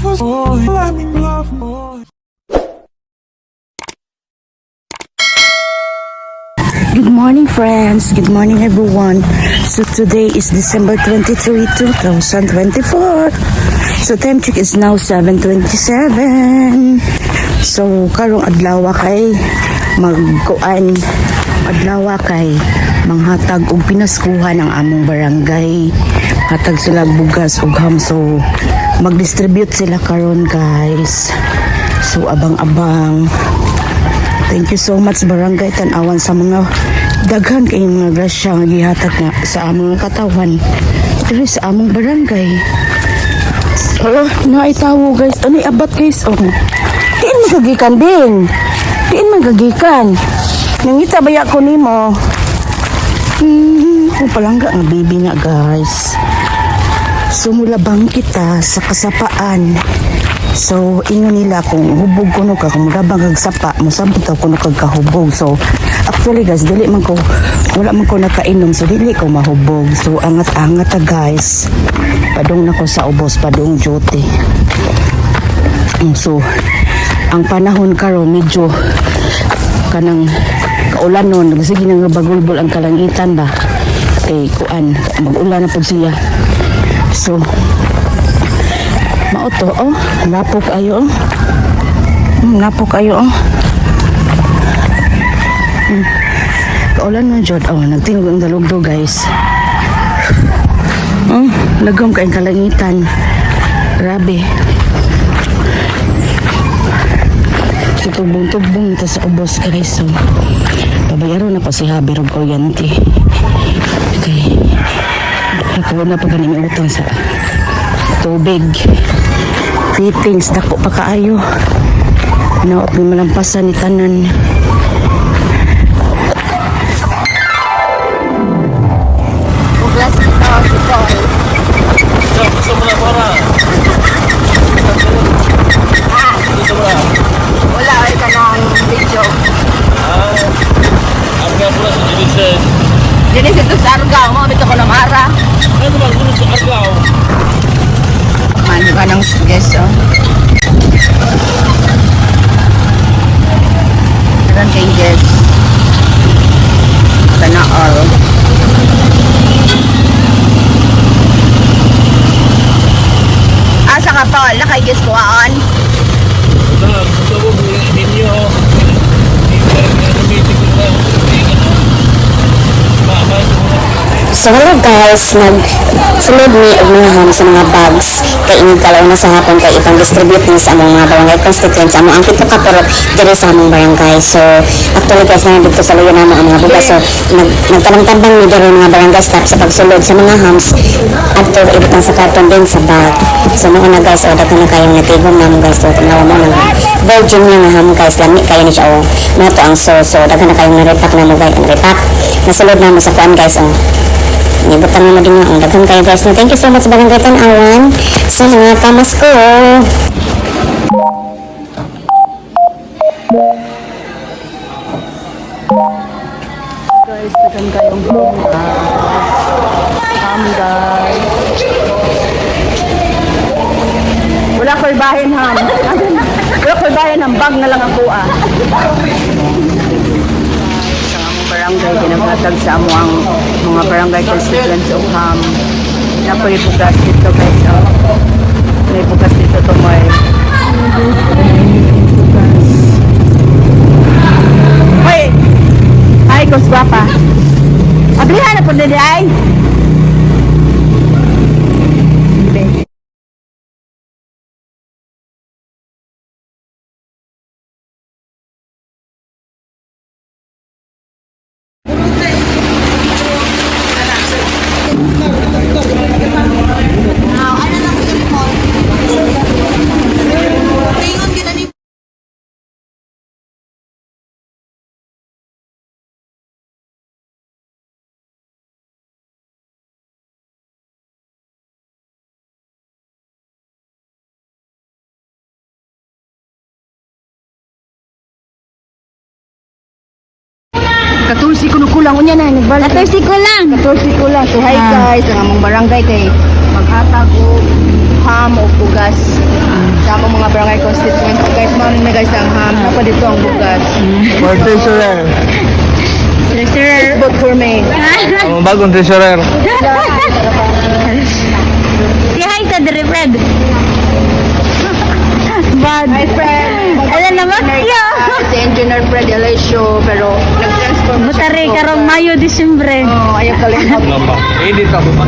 For let me love more. Good morning, friends. Good morning, everyone. So today is December 23, 2024. So time check is now 7:27. So karong adlaw kay magkuan, adlaw kay manghatag og pinaskuhan ang among barangay. Hatag sila og bugas ug ham. So mag-distribute sila karon, guys. So abang-abang. Thank you so much, Barangay Tan-awan, sa mga daghan kay mga grasya nga gihatag nga sa among mga katawan diri sa among barangay. Hala, naay tawo, guys. Ano abat, guys? Oh. Diin man kagikan din. Diin man kagikan. Nangita baya ko nimo. Kung palangga nga baby nga, guys. Sumulabang kita sa kasapaan. So, ingon nila kung hubog kuno ka, kung mulabang kag sapa, mosabot ka kuno kag kahubog. So, actually guys, dili man ko, wala man ko nakainom, so dili ko mahubog. So, angat-angat ta, guys. Padung na ko sa ubos, padung duty. So, ang panahon karon medyo kanang kaulanon, sige nang bagulbol ang kalangitan ba. Kay kuan, mag-ulan na pud siya. So, mao to, oh. Lapok ayo, oh. Lapok ayo, oh. Kaulan man jud, oh. Nagtingog ang dalugdo, guys. Oh, lagom kay kalangitan. Grabe. So, tugbong-tugbong ito sa ubos, guys. So, pabayaron na ko si Habi og kuryente. Okay. Ako na pa ganing utang sa tubig. Fittings, dako pa kaayo. Naot ni malampasan ni tanan. Buglas ito, si Paul. Wala ay ka ng video. Arga pula sa Genesis. Dinis ito sa Argao, mga bito ko ng ara. Ano ba? Gulo sa Argao. Man, ka ng guys, oh. Meron kayong guys. Sana all. Asa ka, Paul? Nakay guys kuhaan? Na, gusto mo ninyo. So hello guys, nagsulod mi og mga ham sa mga bags kay inig kalauna sa hapon kay ipang distribute ni sa among mga barangay constituents amo ang pito ka purok diri sa among barangay. So actually guys, na dito sa luyo namo ang mga bugas. So nagtabang-tabang mi diri mga barangay staff sa pagsulod sa mga hams adto ibutang sa karton din sa bag. So mao na guys, o daghan na kayong natigom namo, guys. So tanawa mo nang virgin nga ham, guys, lami kayo ni siya, oh. Mao to ang sauce. So daghan na kayong na-repack namo, guys, ang repack. Nasulod namo sa kuan, guys, oh. Ibutang mo din ang daghan kayo, guys. No, thank you so much, Barangay Tan-awan, sa mga pamasko. Guys, daghan kayong ham, guys. Wala ko'y bahin ham. Wala ko'y bahin ham. Bag na lang ako ah. Sa among barangay, ginaghatag sa amo ang mga barangay constituents og ham. Napoy bugas dito, guys. Oh. May bugas dito to may. Hoy! Ay, kus guwapa. Ablihan na po nila ay. 14 kuno kulang unya na nagbalik. 14 ko lang. 14 kulang. So hi guys, ang among barangay kay maghatag og ham o bugas sa among mga barangay constituent. So guys, mao ni guys ang ham. Napa dito ang bugas. For treasurer. Treasurer. Vote for me. Ang bagong treasurer. Si hi sa dere, Fred. Bad. Hi friend. Ala naman yo. Si Engineer Fred Alessio, pero nag-transform na siya. Butare karong Mayo, Disyembre. Oh, ayaw kalimot. Edit ako ba?